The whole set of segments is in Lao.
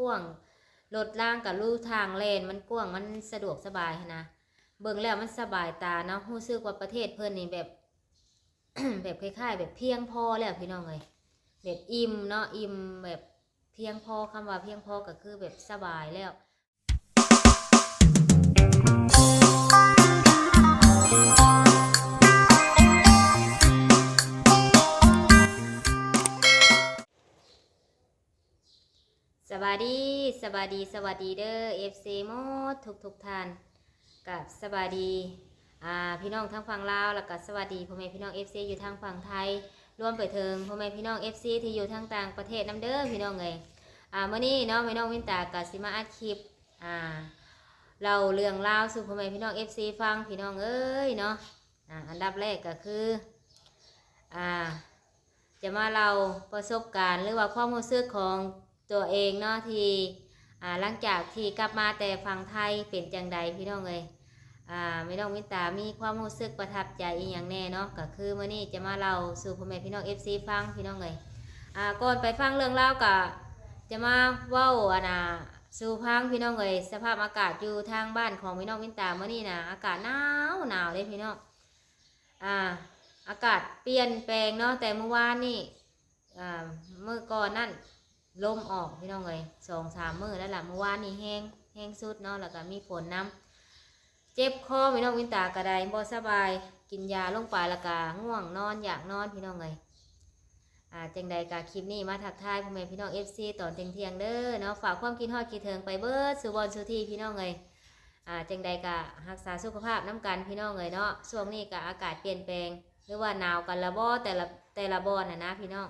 ວາງ ລົດລາງກະລູທາງແລ່ນມັນກວ້າງ ມັນສະດວກສະບາຍຫັ້ນນະ. ເບິ່ງແລ້ວມັນສະບາຍຕາເນາະ ຮູ້ສຶກວ່າປະເທດເພິ່ນນີ້ແບບ ແບບຄ້າຍໆ ແບບພຽງພໍແລ້ວພີ່ນ້ອງເອີຍ ແບບອີ່ມເນາະ ອີ່ມແບບພຽງພໍ ຄຳວ່າພຽງພໍກໍຄືແບບສະບາຍແລ້ວ. ສະບາຍດີ ສະບາຍດີ ສະຫວັດດີເດີ ເອັຟຊີ ໝົດທຸກໆທ່ານ ກະສະບາຍດີ ອ່າ ພີ່ນ້ອງທາງຝັ່ງລາວ ແລ້ວກະສະຫວັດດີພໍ່ແມ່ພີ່ນ້ອງ ເອັຟຊີ ຢູ່ທາງຝັ່ງໄທ ລວມໄປເຖິງພໍ່ແມ່ພີ່ນ້ອງ ເອັຟຊີ ທີ່ຢູ່ທາງຕ່າງປະເທດນຳເດີພີ່ນ້ອງເອີຍ. ອ່າ ມື້ນີ້ເນາະ ແມ່ນ້ອງວິນຕາກະຊິມາອັດຄລິບ ອ່າ ເລົ່າເລື່ອງລາວສູ່ພໍ່ແມ່ພີ່ນ້ອງ ເອັຟຊີ ຟັງ ພີ່ນ້ອງເອີຍເນາະ. ອ່າ ອັນດັບແລກກໍຄື ອ່າ ຈະມາເລົ່າປະສົບການ ຫຼືວ່າຄວາມຮູ້ສຶກຂອງຕົວເອງເນາະ ທີ່ ອ່າ ຫຼັງຈາກທີ່ກັບມາແຕ່ຝັ່ງໄທເປັນຈັ່ງໃດພີ່ນ້ອງເອີຍ. ອ່າ ແມ່ນ້ອງວິນຕາມີຄວາມຮູ້ສຶກປະທັບໃຈອີ່ຫຍັງແດ່ເນາະ ກໍຄືມື້ນີ້ຈະມາເລົ່າສູ່ພໍ່ແມ່ພີ່ນ້ອງ ເອັຟຊີ ຟັງ ພີ່ນ້ອງເອີຍ. ອ່າ ກ່ອນໄປຟັງເລື່ອງລາວ ກໍຈະມາເວົ້າ ອັນນ່າ ສູ່ຟັງ ພີ່ນ້ອງເອີຍ. ສະພາບອາກາດຢູ່ທາງບ້ານຂອງແມ່ນ້ອງວິນຕາມື້ນີ້ນະ ອາກາດໜາວ ໜາວເດ້ພີ່ນ້ອງ. ອ່າ ອາກາດປ່ຽນແປງເນາະ ແຕ່ມື້ວານນີ້ ອ່າ ມື້ກ່ອນນັ້ນລົມອອກພີ່ນ້ອງເອີຍ ສອງສາມມື້ແລ້ວລະ. ມື້ວານນີ້ແຮງ ແຮງສຸດເນາະ ແລ້ວກະມີຝົນນຳ. ເຈັບຄໍ ແມ່ນ້ອງວິນຕາກະໄດ້ບໍ່ສະບາຍ ກິນຢາລົງໄປແລ້ວກະງ່ວງນອນ ຢາກນອນພີ່ນ້ອງເອີຍ. ອ່າ ຈັ່ງໃດກະຄລິບນີ້ມາທັກທາຍພໍ່ແມ່ພີ່ນ້ອງ ເອັຟຊີ ຕອນທ່ຽງໆເດີເນາະ. ຝາກຄວາມຄິດຮອດຄິດເຖິງໄປເບິດສູ່ບ່ອນສູ່ທີ່ພີ່ນ້ອງເອີຍ. ອ່າ ຈັ່ງໃດກະຮັກສາສຸຂະພາບນຳກັນພີ່ນ້ອງເອີຍເນາະ. ຊ່ວງນີ້ກະອາກາດປ່ຽນແປງ ຫຼືວ່າໜາວກັນລະບໍ່ ແຕ່ລະ ແຕ່ລະບ່ອນຫັ້ນນະພີ່ນ້ອງ.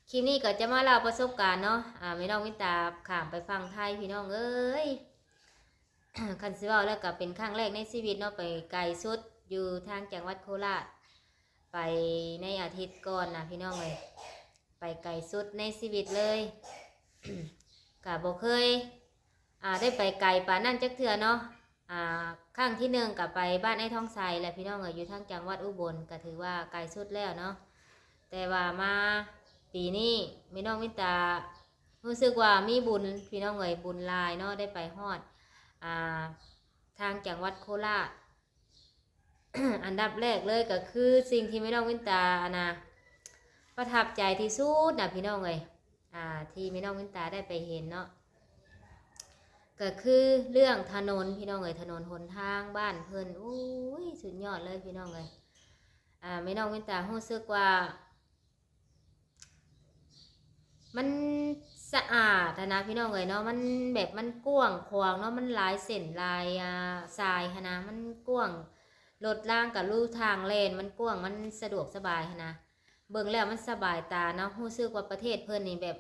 ຄລິບນີ້ກໍຈະມາເລົ່າປະສົບການເນາະ ອ່າ ແມ່ນ້ອງວິນຕາຂ້າມໄປຝັ່ງໄທພີ່ນ້ອງເອີຍ. ຄັນຊິເວົ້າແລ້ວກໍເປັນຄັ້ງແລກໃນຊີວິດເນາະ ໄປໄກສຸດຢູ່ທາງຈັງຫວັດໂຄລາດ ໄປໃນອາທິດກ່ອນນະພີ່ນ້ອງເອີຍ ໄປໄກສຸດໃນຊີວິດເລີຍ. ກະບໍ່ເຄີຍ ອ່າ ໄດ້ໄປໄກປານນັ້ນຈັກເທື່ອເນາະ. ອ່າ ຄັ້ງທີໜຶ່ງກະໄປບ້ານອ້າຍທອງໄຊແຫຼະພີ່ນ້ອງເອີຍ ຢູ່ທາງຈັງຫວັດອຸບົນ ກະຖືວ່າໄກສຸດແລ້ວເນາະ. ແຕ່ວ່າມາປີນີ້ແມ່ນ້ອງວິນຕາຮູ້ສຶກວ່າມີບຸນພີ່ນ້ອງເອີຍ ບຸນຫຼາຍເນາະ ໄດ້ໄປຮອດ ອ່າ ທາງຈັງຫວັດໂຄລາດ. ອັນດັບແລກເລີຍກໍຄືສິ່ງທີ່ແມ່ນ້ອງວິນຕາ ອັນນ່າ ປະທັບໃຈທີ່ສຸດນະພີ່ນ້ອງເອີຍ ອ່າ ທີ່ແມ່ນ້ອງວິນຕາໄດ້ໄປເຫັນເນາະ ກໍຄືເລື່ອງຖະໜົນພີ່ນ້ອງເອີຍ ຖະໜົນຫົນທາງບ້ານເພິ່ນ ໂອ້ຍ ສຸດຍອດເລີຍພີ່ນ້ອງເອີຍ. ອ່າ ແມ່ນ້ອງວິນຕາຮູ້ສຶກວ່າ ມັນສະອາດຫັ້ນນະພີ່ນ້ອງເອີຍເນາະ ມັນແບບມັນກວ້າງຂວາງເນາະ ມັນຫຼາຍເສັ້ນຫຼາຍ ອ່າ ສາຍຫັ້ນນະ ມັນກວ້າງ ລົດລາງກະລູທາງແລ່ນມັນກວ້າງ ມັນສະດວກສະບາຍຫັ້ນນະ. ເບິ່ງແລ້ວມັນສະບາຍຕາເນາະ ຮູ້ສຶກວ່າປະເທດເພິ່ນນີ້ແບບ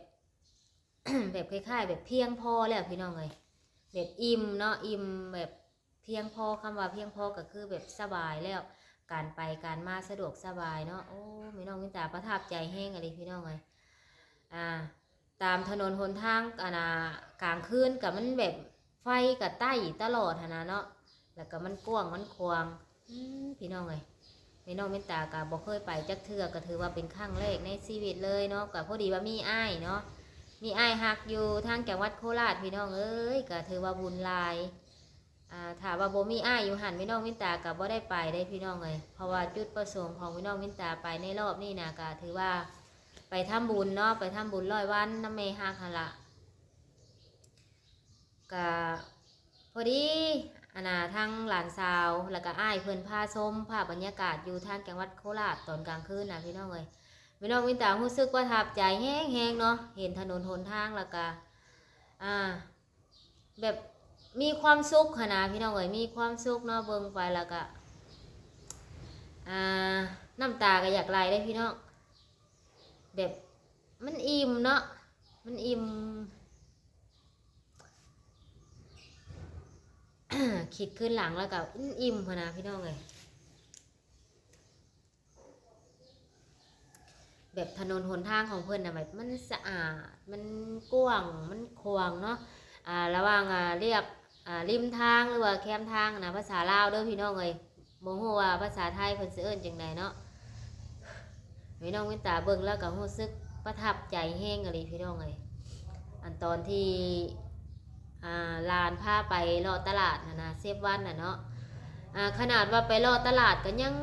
ແບບຄ້າຍໆ ແບບພຽງພໍແລ້ວພີ່ນ້ອງເອີຍ ແບບອີ່ມເນາະ ອີ່ມແບບ ພຽງພໍ ຄຳວ່າພຽງພໍກໍຄືແບບສະບາຍແລ້ວ ການໄປການມາສະດວກສະບາຍເນາະ. ໂອ້ ແມ່ນ້ອງວິນຕາປະທັບໃຈແຮງອີ່ຫຼີພີ່ນ້ອງເອີຍ. ອ່າ ຕາມຖະໜົນຫົນທາງ ອັນນ່າ ກາງຄືນກໍມັນແບບໄຟກໍໄຕ້ຕະຫຼອດຫັ້ນນະເນາະ ແລ້ວກໍມັນກວ້າງມັນຂວາງ ອືມ ພີ່ນ້ອງເອີຍ. ແມ່ນ້ອງວິນຕາກໍບໍ່ເຄີຍໄປຈັກເທື່ອ ກໍຖືວ່າເປັນຄັ້ງແລກໃນຊີວິດເລີຍເນາະ. ກໍພໍດີວ່າມີອ້າຍເນາະ ມີອ້າຍຮັກຢູ່ທາງຈັງຫວັດໂຄລາດ ພີ່ນ້ອງເອີຍ ກໍຖືວ່າບຸນຫຼາຍ. ອ່າ ຖ້າວ່າບໍ່ມີອ້າຍຢູ່ຫັ້ນ ແມ່ນ້ອງວິນຕາກໍບໍ່ໄດ້ໄປເດ້ພີ່ນ້ອງເອີຍ ເພາະວ່າຈຸດປະສົງຂອງແມ່ນ້ອງວິນຕາໄປໃນລອບນີ້ນະ ກໍຖືວ່າໄປທຳບຸນເນາະ ໄປທຳບຸນຮ້ອຍວັນນຳແມ່ຮັກຫັ້ນລະ. ກະພໍດີ ອັນນ່າ ທັງຫຼານສາວ ແລ້ວກະອ້າຍເພິ່ນພາຊົມພາບບັນຍາກາດຢູ່ທາງຈັງຫວັດໂຄລາດຕອນກາງຄືນນະ ພີ່ນ້ອງເອີຍ. ແມ່ນ້ອງວິນຕາຮູ້ສຶກປະທັບໃຈແຮງໆເນາະ ເຫັນຖະໜົນຫົນທາງ ແລ້ວກະ ອ່າ ແບບມີຄວາມສຸກຫັ້ນນະ ພີ່ນ້ອງເອີຍ ມີຄວາມສຸກເນາະ ເບິ່ງໄປແລ້ວກະ ອ່າ ນ້ຳຕາກໍຢາກໄຫຼເດ້ພີ່ນ້ອງ ແບບມັນອີ່ມເນາະ ມັນອີ່ມ ຄິດຄືນຫຼັງແລ້ວກໍອີ່ມຫັ້ນນະ ພີ່ນ້ອງເອີຍ. ແບບຖະໜົນຫົນທາງຂອງເພິ່ນນະ ແບບມັນສະອາດ ມັນກວ້າງ ມັນຂວາງເນາະ ອ່າ ລະຫວ່າງ ອ່າ ລຽບ ອ່າ ລິມທາງ ຫຼືວ່າແຄມທາງນະ ພາສາລາວເດີພີ່ນ້ອງເອີຍ ບໍ່ຮູ້ວ່າພາສາໄທເພິ່ນຊິເອີ້ນຈັ່ງໃດເນາະ. ແມ່ນ້ອງວິນຕາເບິ່ງແລ້ວກໍຮູ້ສຶກປະທັບໃຈແຮງອີ່ຫຼີພີ່ນ້ອງເອີຍ. ອັນຕອນທີ່ ອ່າ ຫຼານພາໄປເລາະຕະຫຼາດຫັ້ນນະ ເຊບວັນນະເນາະ ອ່າ ຂະໜາດວ່າໄປເລາະຕະຫຼາດກໍຍັງ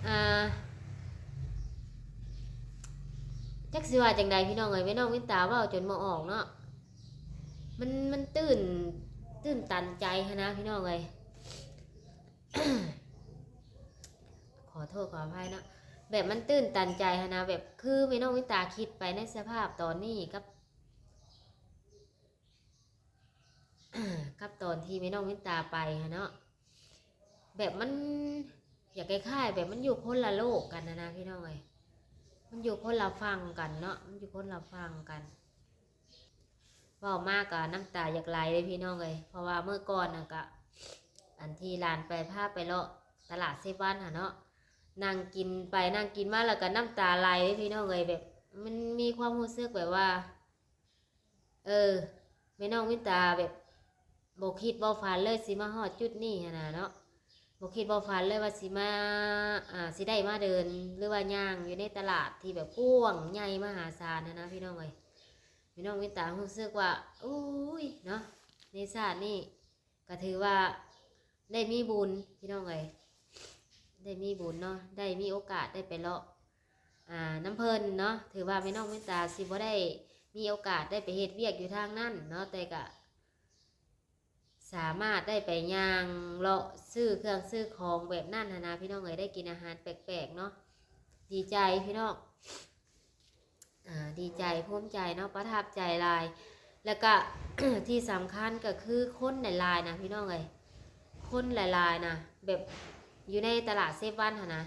ອ່າ ຈັກຊິວ່າຈັ່ງໃດພີ່ນ້ອງເອີຍ ແມ່ນ້ອງວິນຕາເວົ້າຈົນບໍ່ອອກເນາະ ມັນ ມັນຕື່ນ ຕື່ນຕັນໃຈຫັ້ນນະພີ່ນ້ອງເອີຍ ຂໍໂທດຂໍອະໄພເນາະ ແບບມັນຕື່ນຕັນໃຈຫັ້ນນະ ແບບຄືແມ່ນ້ອງວິນຕາຄິດໄປໃນສະພາບຕອນນີ້ກັບ ກັບຕອນທີ່ແມ່ນ້ອງວິນຕາໄປຫັ້ນເນາະ ແບບມັນ ຢາກຄ້າຍໆ ແບບມັນຢູ່ຄົນລະໂລກກັນຫັ້ນນະພີ່ນ້ອງເອີຍ ມັນຢູ່ຄົນລະຝັ່ງກັນເນາະ ມັນຢູ່ຄົນລະຝັ່ງກັນ ເວົ້າມາກໍນ້ຳຕາຢາກໄຫຼເດ້ພີ່ນ້ອງເອີຍ ເພາະວ່າມື້ກ່ອນນະກະ ອັນທີ່ຫຼານໄປ ພາໄປເລາະຕະຫຼາດເຊບວັນຫັ້ນເນາະ ນັ່ງກິນໄປນັ່ງກິນມາ ແລ້ວກໍນ້ຳຕາໄຫຼເດ້ພີ່ນ້ອງເອີຍ ແບບມັນມີຄວາມຮູ້ສຶກແບບວ່າ ເອີ ແມ່ນ້ອງວິນຕາແບບບໍ່ຄິດບໍ່ຝັນເລີຍຊິມາຮອດຈຸດນີ້ຫັ້ນນະເນາະ ບໍ່ຄິດບໍ່ຝັນເລີຍວ່າຊິມາ ອ່າ ຊິໄດ້ມາເດີນ ຫຼືວ່າຍ່າງຢູ່ໃນຕະຫຼາດທີ່ແບບກວ້າງໃຫຍ່ມະຫາສານຫັ້ນນະພີ່ນ້ອງເອີຍ ແມ່ນ້ອງວິນຕາຮູ້ສຶກວ່າ ໂອ້ຍ ເນາະ ໃນຊາດນີ້ ກໍຖືວ່າໄດ້ມີບຸນພີ່ນ້ອງເອີຍ ໄດ້ມີບຸນເນາະ ໄດ້ມີໂອກາດໄດ້ໄປເລາະ ອ່າ ນຳເພິ່ນເນາະ ຖືວ່າແມ່ນ້ອງວິນຕາຊິບໍ່ໄດ້ມີໂອກາດໄດ້ໄປເຮັດວຽກຢູ່ທາງນັ້ນເນາະ ແຕ່ກະສາມາດໄດ້ໄປຍ່າງເລາະຊື້ເຄື່ອງຊື້ຂອງແບບນັ້ນຫັ້ນນະ ພີ່ນ້ອງເອີຍ ໄດ້ກິນອາຫານແປກໆເນາະ ດີໃຈພີ່ນ້ອງ. ອ່າ ດີໃຈ ພູມໃຈເນາະ ປະທັບໃຈຫຼາຍ ແລ້ວກະ ທີ່ສຳຄັນກໍຄືຄົນຫຼາຍໆນະພີ່ນ້ອງເອີຍ ຄົນຫຼາຍໆນະ ແບບຢູ່ໃນຕະຫຼາດເຊບວັນຫັ້ນນະ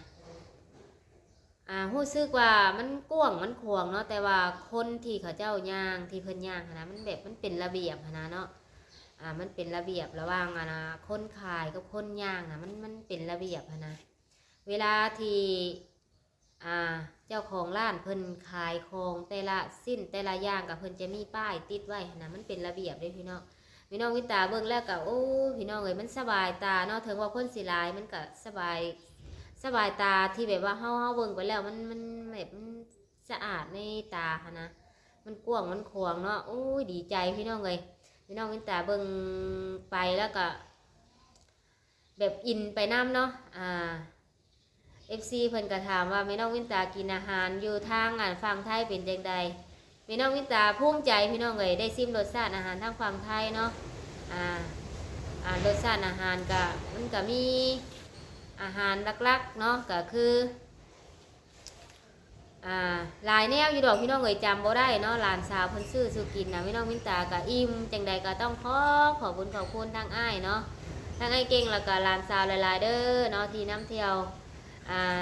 ອ່າ ຮູ້ສຶກວ່າມັນກວ້າງມັນຂວາງເນາະ ແຕ່ວ່າຄົນທີ່ເຂົາເຈົ້າຍ່າງ ທີ່ເພິ່ນຍ່າງຫັ້ນນະ ມັນແບບມັນເປັນລະບຽບຫັ້ນນະເນາະ ອ່າ ມັນເປັນລະບຽບລະຫວ່າງ ອັນນາ ຄົນຂາຍກັບຄົນຍ່າງນະ ມັນ ມັນເປັນລະບຽບຫັ້ນນະ ເວລາທີ່ ອ່າ ເຈົ້າຂອງຮ້ານເພິ່ນຂາຍຂອງແຕ່ລະຊິ້ນແຕ່ລະຢ່າງ ກໍເພິ່ນຈະມີປ້າຍຕິດໄວ້ຫັ້ນນະ ມັນເປັນລະບຽບເດ້ພີ່ນ້ອງ. ແມ່ນ້ອງວິນຕາເບິ່ງແລ້ວກໍ ໂອ້ ພີ່ນ້ອງເອີຍ ມັນສະບາຍຕາເນາະ ເຖິງວ່າຄົນຊິຫຼາຍ ມັນກໍສະບາຍ ສະບາຍຕາ ທີ່ແບບວ່າເຮົາ ເຮົາເບິ່ງໄປແລ້ວ ມັນ ມັນແບບ ມັນສະອາດໃນຕາຫັ້ນນະ ມັນກວ້າງມັນຂວາງເນາະ. ໂອ້ຍ ດີໃຈພີ່ນ້ອງເອີຍ ແມ່ນ້ອງວິນຕາເບິ່ງໄປແລ້ວກໍ ແບບອິນໄປນຳເນາະ ອ່າ ເອັຟຊີ ເພິ່ນກໍຖາມວ່າ ແມ່ນ້ອງວິນຕາກິນອາຫານຢູ່ທາງ ອັນ ຝັ່ງໄທເປັນຈັ່ງໃດ? ແມ່ນ້ອງວິນຕາພູມໃຈພີ່ນ້ອງເອີຍ ໄດ້ຊິມລົດຊາດອາຫານທາງຝັ່ງໄທເນາະ ອ່າ ອ່າ ລົດຊາດອາຫານກະ ມັນກະມີອາຫານຫຼັກໆເນາະ ກະຄື ອ່າ ຫຼາຍແນວຢູ່ດອກພີ່ນ້ອງເອີຍ ຈຳບໍ່ໄດ້ເນາະ ຫຼານສາວເພິ່ນຊື້ສູ່ກິນນະ ແມ່ນ້ອງວິນຕາກະອີ່ມ. ຈັ່ງໃດກະຕ້ອງຂໍຂອບບຸນຂອບຄຸນທາງອ້າຍເນາະ ທາງອ້າຍເກັ່ງ ແລ້ວກະຫຼານສາວຫຼາຍໆເດີເນາະ ທີ່ນຳທ່ຽວ ອ່າ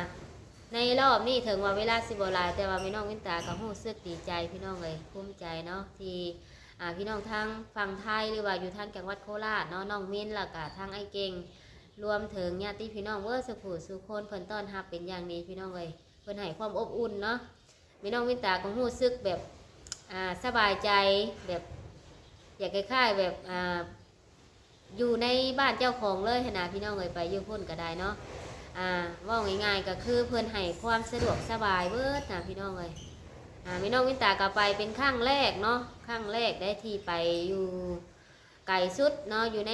ໃນລອບນີ້. ເຖິງວ່າເວລາຊິບໍ່ຫຼາຍ ແຕ່ວ່າແມ່ນ້ອງວິນຕາກະຮູ້ສຶກດີໃຈພີ່ນ້ອງເອີຍ ພູມໃຈເນາະ ທີ່ ອ່າ ພີ່ນ້ອງທາງຝັ່ງໄທ ຫຼືວ່າຢູ່ທາງຈັງຫວັດໂຄລາດເນາະ ນ້ອງມິນ ແລ້ວກະທາງອ້າຍເກັ່ງ ລວມເຖິງຍາດຕິພີ່ນ້ອງເບິດສູ່ຜູ້ສູ່ຄົນ ເພິ່ນຕ້ອນຮັບເປັນຢ່າງດີພີ່ນ້ອງເອີຍ ເພິ່ນໃຫ້ຄວາມອົບອຸ່ນເນາະ. ແມ່ນ້ອງວິນຕາກໍຮູ້ສຶກແບບ ອ່າ ສະບາຍໃຈ ແບບ ຢາກຄ້າຍໆແບບ ອ່າ ຢູ່ໃນບ້ານເຈົ້າຂອງເລີຍຫັ້ນນະ ພີ່ນ້ອງເອີຍ ໄປຢູ່ພຸ້ນກໍໄດ້ເນາະ. ອ່າ ເວົ້າງ່າຍໆກໍຄືເພິ່ນໃຫ້ຄວາມສະດວກສະບາຍເບິດນະ ພີ່ນ້ອງເອີຍ. ອ່າ ແມ່ນ້ອງວິນຕາກໍໄປເປັນຄັ້ງແລກເນາະ ຄັ້ງແລກໄດ້ທີ່ໄປຢູ່ໄກສຸດເນາະ ຢູ່ໃນ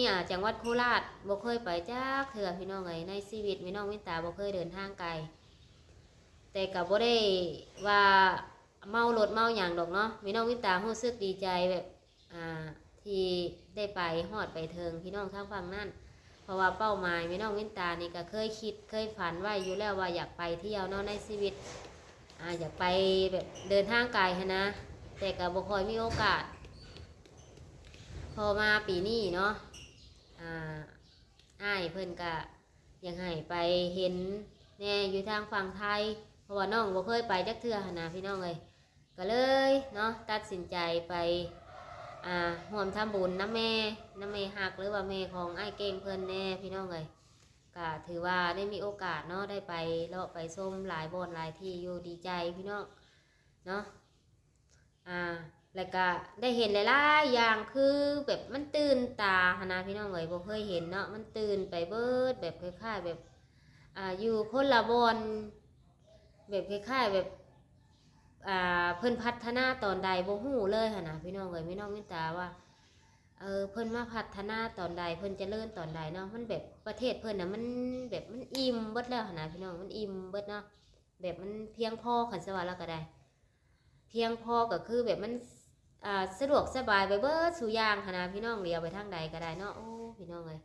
ອ່າ ຈັງຫວັດໂຄລາດ ບໍ່ເຄີຍໄປຈັກເທື່ອ ພີ່ນ້ອງເອີຍ. ໃນຊີວິດແມ່ນ້ອງວິນຕາບໍ່ເຄີຍເດີນທາງໄກ ແຕ່ກໍບໍ່ໄດ້ວ່າເມົາລົດເມົາຫຍັງດອກເນາະ ແມ່ນ້ອງວິນຕາຮູ້ສຶກດີໃຈແບບ ອ່າ ທີ່ໄດ້ໄປຮອດໄປເຖິງພີ່ນ້ອງທາງຝັ່ງນັ້ນ ເພາະວ່າເປົ້າໝາຍແມ່ນ້ອງວິນຕານີ້ກໍເຄີຍຄິດເຄີຍຝັນໄວ້ຢູ່ແລ້ວວ່າຢາກໄປທ່ຽວເນາະໃນຊີວິດ ອ່າ ຢາກໄປແບບເດີນທາງໄກຫັ້ນນະ ແຕ່ກໍບໍ່ຄ່ອຍມີໂອກາດ. ພໍມາປີນີ້ເນາະ ອ່າ ອ້າຍເພິ່ນກະຢາກໃຫ້ໄປເຫັນແດ່ຢູ່ທາງຝັ່ງໄທ ເພາະວ່ານ້ອງບໍ່ເຄີຍໄປຈັກເທື່ອຫັ້ນນະ ພີ່ນ້ອງເອີຍ. ກໍເລີຍເນາະ ຕັດສິນໃຈໄປ ອ່າ ຮ່ວມທຳບຸນນຳແມ່ ນຳແມ່ຮັກ ຫຼືວ່າແມ່ຂອງອ້າຍເກັ່ງເພິ່ນແດ່ ພີ່ນ້ອງເອີຍ. ກະຖືວ່າໄດ້ມີໂອກາດເນາະ ໄດ້ໄປເລາະໄປຊົມຫຼາຍບ່ອນຫຼາຍທີ່ຢູ່ ດີໃຈພີ່ນ້ອງເນາະ. ອ່າ ແລ້ວກະໄດ້ເຫັນຫຼາຍໆຢ່າງ ຄືແບບມັນຕື່ນຕາຫັ້ນນະ ພີ່ນ້ອງເອີຍ ບໍ່ເຄີຍເຫັນເນາະ ມັນຕື່ນໄປເບີດ ແບບຄ້າຍໆແບບ ອ່າ ຢູ່ຄົນລະບ່ອນ ແບບຄ້າຍໆແບບ ອ່າ ເພິ່ນພັດທະນາຕອນໃດບໍ່ຮູ້ເລີຍຫັ້ນນະ ພີ່ນ້ອງເອີຍ. ແມ່ນ້ອງມິນຕາວ່າ ເອີ ເພິ່ນມາພັດທະນາຕອນໃດ ເພິ່ນຈະເລີນຕອນໃດເນາະ. ມັນແບບປະເທດເພິ່ນນະ ມັນແບບມັນອີ່ມເບິດແລ້ວຫັ້ນນະ ພີ່ນ້ອງ, ມັນອີ່ມເບິດເນາະ. ແບບມັນພຽງພໍ ຄັນຊິວ່າແລ້ວກໍໄດ້ ພຽງພໍ ກໍຄືແບບມັນ ອ່າ ສະດວກສະບາຍໄປເບິດສູ່ຢ່າງຫັ້ນນະ ພີ່ນ້ອງ, ຫຼຽວໄປທາງໃດກໍໄດ້ເນາະ. ໂອ້ ພີ່ນ້ອງເອີຍ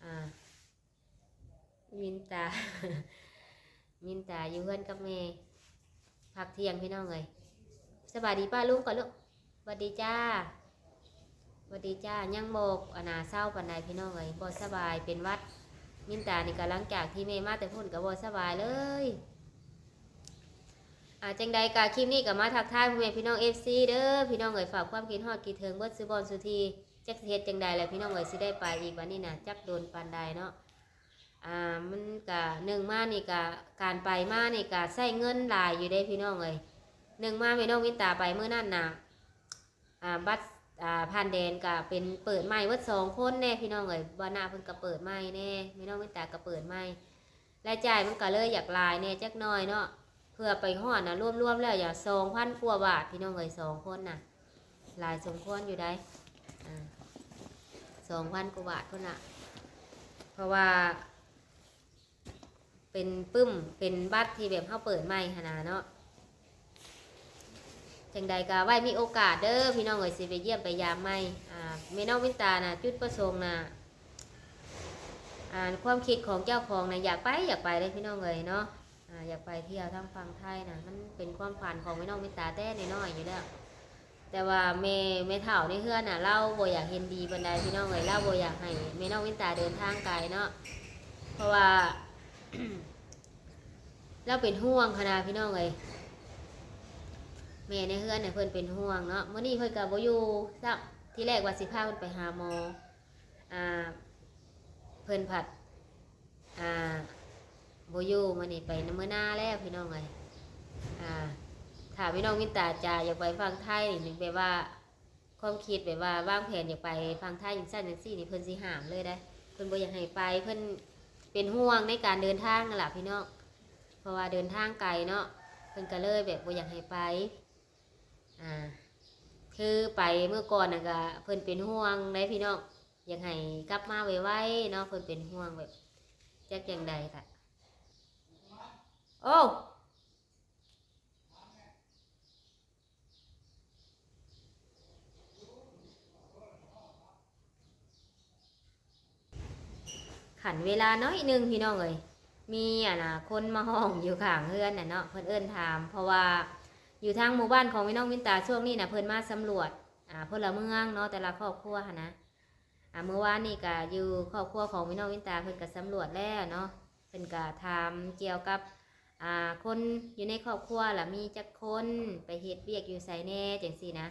ອ່າ ມິນຕາ ມິນຕາຢູ່ເຮືອນກັບແມ່ ພັກທ່ຽງ ພີ່ນ້ອງເອີຍ. ສະບາຍດີປ້າລຸງກ່ອນລູກ. ຫວັດດີຈ້າ ຫວັດດີຈ້າ. ຍັງບໍ່ ອັນນ່າ ເຊົາປານໃດ ພີ່ນ້ອງເອີຍ, ບໍ່ສະບາຍ ເປັນຫວັດ. ມິນຕານີ້ກໍ ຫຼັງຈາກທີ່ແມ່ມາແຕ່ພຸ້ນ ກໍບໍ່ສະບາຍເລີຍ. ອ່າ ຈັ່ງໃດກໍຄລິບນີ້ກໍມາທັກທາຍພໍ່ແມ່ພີ່ນ້ອງ ເອັຟຊີ ເດີ ພີ່ນ້ອງເອີຍ. ຝາກຄວາມຄິດຮອດຄິດເຖິງເບິດສູ່ບ່ອນສູ່ທີ່. ຈັກຊິເຮັດຈັ່ງໃດແຫຼະ ພີ່ນ້ອງເອີຍ, ຊິໄດ້ໄປອີກບັດນີ້ນະ ຈັກດົນປານໃດເນາະ. ອ່າ ມັນກະ ໜຶ່ງມານີ້ກະ ການໄປມານີ້ກະໃຊ້ເງິນຫຼາຍຢູ່ເດ້ ພີ່ນ້ອງເອີຍ. ໜຶ່ງມາແມ່ນ້ອງວິນຕາໄປມື້ນັ້ນນະ ອ່າ ບັດ ອ່າ ຜ່ານແດນກະເປັນເປີດໃໝ່ເບິດສອງຄົນແດ່ ພີ່ນ້ອງເອີຍ. ບ່າວນາເພິ່ນກະເປີດໃໝ່ແດ່ ແມ່ນ້ອງວິນຕາກະເປີດໃໝ່. ລາຍຈ່າຍມັນກະເລີຍຢາກຫຼາຍແດ່ຈັກໜ້ອຍເນາະ. ເພື່ອໄປຮອດນະ ລວມໆແລ້ວຢາກສອງພັນກວ່າບາດ ພີ່ນ້ອງເອີຍ, ສອງຄົນນະ ຫຼາຍສົມຄວນຢູ່ໃດ໋ ອ່າ ສອງພັນກວ່າບາດພຸ້ນລະ. ເພາະວ່າເປັນປຶ້ມ ເປັນບັດທີ່ແບບເຮົາເປີດໃໝ່ຫັ້ນນະເນາະ. ຈັ່ງໃດກໍໄວ້ມີໂອກາດເດີ ພີ່ນ້ອງເອີຍ, ຊິໄປຢ້ຽມໄປຢາມໃໝ່. ອ່າ ແມ່ນ້ອງວິນຕານະ ຈຸດປະສົງນະ ອ່າ ຄວາມຄິດຂອງເຈົ້າຂອງນະ ຢາກໄປ ຢາກໄປເດ້ ພີ່ນ້ອງເອີຍເນາະ. ອ່າ ຢາກໄປທ່ຽວທາງຝັ່ງໄທນະ ມັນເປັນຄວາມຝັນຂອງແມ່ນ້ອງວິນຕາແຕ່ນ້ອຍໆຢູ່ແລ້ວ. ແຕ່ວ່າແມ່ ແມ່ເຖົ້າໃນເຮືອນນະ ລາວບໍ່ຢາກເຫັນດີປານໃດ ພີ່ນ້ອງເອີຍ, ລາວບໍ່ຢາກໃຫ້ແມ່ນ້ອງວິນຕາເດີນທາງໄກເນາະ. ເພາະວ່າ ລາວເປັນຫ່ວງຫັ້ນນະ ພີ່ນ້ອງເອີຍ, ແມ່ໃນເຮືອນນະ ເພິ່ນເປັນຫ່ວງເນາະ. ມື້ນີ້ເພິ່ນກໍບໍ່ຢູ່ຊ້ຳ, ທີແລກວ່າຊິພາເພິ່ນໄປຫາໝໍ ອ່າ ເພິ່ນພັດ ອ່າ ບໍ່ຢູ່, ມື້ນີ້ໄປນຳເມືອນາແລ້ວ ພີ່ນ້ອງເອີຍ. ອ່າ ຖ້າແມ່ນ້ອງວິນຕາຈະຢາກໄປຝັ່ງໄທນີ້ ແບບວ່າ ຄວາມຄິດແບບວ່າວາງແຜນຢາກໄປຝັ່ງໄທຈັ່ງຊັ້ນຈັ່ງຊີ້ນີ້ ເພິ່ນຊິຫ້າມເລີຍເດ້, ເພິ່ນບໍ່ຢາກໃຫ້ໄປ. ເພິ່ນເປັນຫ່ວງໃນການເດີນທາງນັ້ນລະ ພີ່ນ້ອງ, ເພາະວ່າເດີນທາງໄກເນາະ, ເພິ່ນກໍເລີຍແບບບໍ່ຢາກໃຫ້ໄປ. ອ່າ ຄືໄປມື້ກ່ອນນັ້ນກໍເພິ່ນເປັນຫ່ວງເດ້ ພີ່ນ້ອງ, ຢາກໃຫ້ກັບມາໄວໆເນາະ, ເພິ່ນເປັນຫ່ວງແບບຈັກຈັ່ງໃດກະ ໂອ້ ຂັນເວລາໜ້ອຍໜຶ່ງ ພີ່ນ້ອງເອີຍ, ມີ ອັນນ່າ ຄົນມາຮ້ອງຢູ່ຂ້າງເຮືອນນະເນາະ, ເພິ່ນເອີ້ນຖາມ. ເພາະວ່າຢູ່ທາງໝູ່ບ້ານຂອງແມ່ນ້ອງວິນຕາ ຊ່ວງນີ້ນະ ເພິ່ນມາສຳຫຼວດ ອ່າ ພົນລະເມືອງເນາະ, ແຕ່ລະຄອບຄົວຫັ້ນນະ. ອ່າ ມື້ວານນີ້ກະຢູ່ຄອບຄົວຂອງແມ່ນ້ອງວິນຕາ ເພິ່ນກະສຳຫຼວດແລ້ວເນາະ, ເພິ່ນກະຖາມກ່ຽວກັບ ອ່າ ຄົນຢູ່ໃນຄອບຄົວລະມີຈັກຄົນ ໄປເຮັດວຽກຢູ່ໃສແດ່ ຈັ່ງຊີ້ນະ.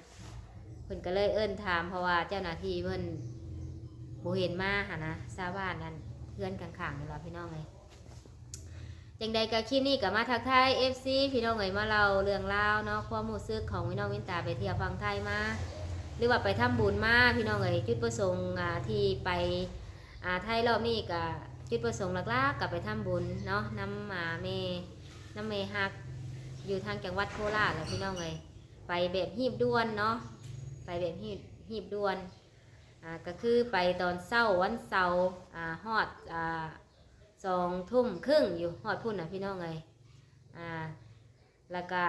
ເພິ່ນກໍເລີຍເອີ້ນຖາມ ເພາະວ່າເຈົ້າໜ້າທີ່ເພິ່ນບໍ່ເຫັນມາຫັ້ນນະ, ຊາວບ້ານອັນເຮືອນຂ້າງໆນີ້ລະ ພີ່ນ້ອງເອີຍ. ຈັ່ງໃດກໍຄລິບນີ້ກໍມາທັກທາຍ ເອັຟຊີ ພີ່ນ້ອງເອີຍ, ມາເລົ່າເລື່ອງລາວເນາະ, ຄວາມຮູ້ສຶກຂອງແມ່ນ້ອງວິນຕາໄປທ່ຽວຝັ່ງໄທມາ ຫຼືວ່າໄປທຳບຸນມາ ພີ່ນ້ອງເອີຍ. ຈຸດປະສົງ ອ່າ ທີ່ໄປ ອ່າ ໄທລອບນີ້ກະ ຈຸດປະສົງຫຼັກໆ ກະໄປທຳບຸນເນາະ ນຳ ອ່າ ແມ່ ນຳແມ່ຮັກ ຢູ່ທາງຈັງຫວັດໂຄລາດລະ ພີ່ນ້ອງເອີຍ. ໄປແບບຮີບດ່ວນເນາະ, ໄປແບບຮີບ ຮີບດ່ວນ. ອ່າ ກະຄືໄປຕອນເຊົ້າວັນເສົາ ອ່າ ຮອດ ອ່າ ສອງທຸ່ມເຄິ່ງຢູ່ ຮອດພຸ້ນນະ ພີ່ນ້ອງເອີຍ. ອ່າ ລະກະ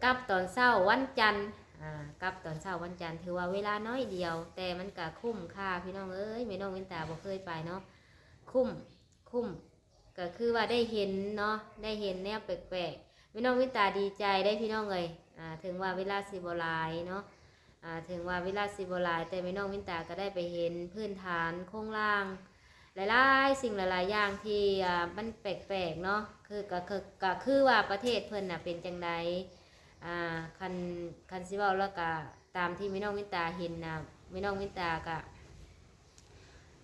ກັບຕອນເຊົ້າວັນຈັນ ອ່າ ກັບຕອນເຊົ້າວັນຈັນ ຖືວ່າເວລາໜ້ອຍດຽວ ແຕ່ມັນກະຄຸ້ມຄ່າ ພີ່ນ້ອງເອີຍ. ແມ່ນ້ອງວິນຕາບໍ່ເຄີຍໄປເນາະ, ຄຸ້ມ ຄຸ້ມ ກະຄືວ່າໄດ້ເຫັນເນາະ, ໄດ້ເຫັນແນວແປກໆ. ແມ່ນ້ອງວິນຕາດີໃຈເດ້ ພີ່ນ້ອງເອີຍ. ອ່າ ເຖິງວ່າເວລາຊິບໍ່ຫຼາຍເນາະ, ອ່າ ເຖິງວ່າເວລາຊິບໍ່ຫຼາຍ ແຕ່ແມ່ນ້ອງວິນຕາກະໄດ້ໄປເຫັນພື້ນຖານໂຄງລ່າງ ຫຼາຍໆສິ່ງຫຼາຍໆຢ່າງທີ່ ອ່າ ມັນແປກໆເນາະ, ຄື ກະ ກະ ກະຄືວ່າປະເທດເພິ່ນນະເປັນຈັ່ງໃດ. ອ່າ ຄັນ ຄັນຊິເວົ້າແລ້ວກະ ຕາມທີ່ແມ່ນ້ອງວິນຕາເຫັນນະ ແມ່ນ້ອງວິນຕາກະ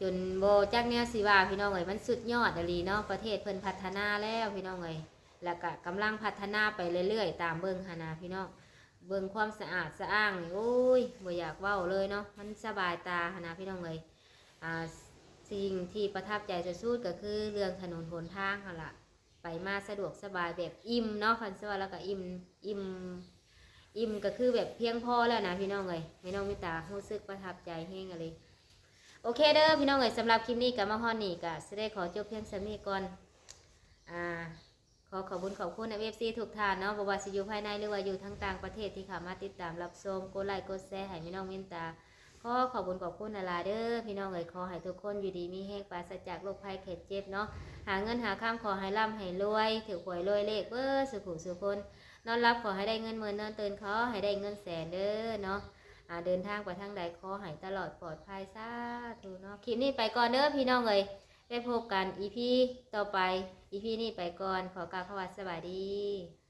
ຈົນບໍ່ຈັກແນວຊິວ່າ ພີ່ນ້ອງເອີຍ. ມັນສຸດຍອດອີ່ຫຼີເນາະ, ປະເທດເພິ່ນພັດທະນາແລ້ວ ພີ່ນ້ອງເອີຍ, ແລ້ວກະກຳລັງພັດທະນາໄປເລື້ອຍໆ ຕາມເບິ່ງຫັ້ນນະ ພີ່ນ້ອງ. ເບິ່ງຄວາມສະອາດສະອ້າງນີ້ ໂອ້ຍ ບໍ່ຢາກເວົ້າເລີຍເນາະ, ມັນສະບາຍຕາຫັ້ນນະ ພີ່ນ້ອງເອີຍ. ອ່າ ສິ່ງທີ່ປະທັບໃຈສຸດໆ ກໍຄືເລື່ອງຖະໜົນຫົນທາງຫັ້ນລະ, ໄປ ໄປມາສະດວກສະບາຍແບບອີ່ມເນາະ ຄັນຊິເວົ້າແລ້ວກໍອີ່ມ ອີ່ມ ອີ່ມກໍຄືແບບພຽງພໍແລ້ວນະພີ່ນ້ອງເອີຍ. ແມ່ນ້ອງມິນຕາຮູ້ສຶກປະທັບໃຈແຮງອີ່ຫຼີ. ໂອເຄເດີພີ່ນ້ອງເອີຍ, ສຳລັບຄລິບນີ້ກໍມາຮອດນີ້ ກໍຊິໄດ້ຂໍຈົບພຽງສ່ຳນີ້ກ່ອນ. ອ່າ ຂໍຂອບບຸນຂອບຄຸນເອັຟຊີທຸກທ່ານເນາະ, ບໍ່ວ່າຊິຢູ່ພາຍໃນ ຫຼືວ່າຢູ່ທາງຕ່າງປະເທດ ທີ່ເຂົ້າມາຕິດຕາມຮັບຊົມ, ກົດໄລກົດແຊໃຫ້ແມ່ນ້ອງມິນຕາ. ຂໍຂອບບຸນຂອບຄຸນຫຼາຍໆເດີພີ່ນ້ອງເອີຍ. ຂໍໃຫ້ທຸກຄົນຢູ່ດີມີແຮງ, ປາສະຈາກໂລກໄພໄຂ້ເຈັບເນາະ, ຫາເງິນຫາຄຳຂໍໃຫ້ລ່ຳໃຫ້ລວຍ, ຖືກຫວຍລວຍເລກເບີດສູ່ຜູ້ສູ່ຄົນ, ນອນຫຼັບຂໍໃຫ້ໄດ້ເງິນໝື່ນ, ນອນຕື່ນຂໍໃຫ້ໄດ້ເງິນແສນເດີເນາະ. ອ່າ ເດີນທາງໄປທາງໃດຂໍໃຫ້ຕະຫຼອດປອດໄພ, ສາທຸເນາະ. ຄລິບນີ້ໄປກ່ອນເດີພີ່ນ້ອງເອີຍ, ໄປພົບກັນອີພີຕໍ່ໄປ. ອີພີນີ້ໄປກ່ອນ, ຂໍກ່າວຄຳວ່າສະບາຍດີ.